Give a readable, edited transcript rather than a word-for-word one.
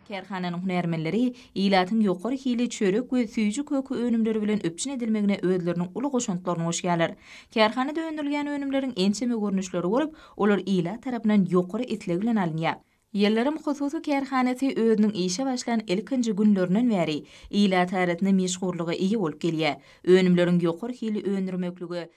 Kärhananyň hünärmenleri ilatyň ýokary hili çörek we süýji-köke önümleri bilen üpjün edilmegine özleriniň uly goşantlaryny goşýarlar. Kärhanada öndürilýän önümleriň ençeme görnüşleri bolup, olar ilat tarapyndan ýokary isleg bilen alynýar. Ýyldyrym hususy kärhanasy özüniň işe başlan ilkinji günlerinden bäri ilat arasynda meşhurlyga eýe bolup gelýär. Önümleriň ýokary hili öndürmeklige.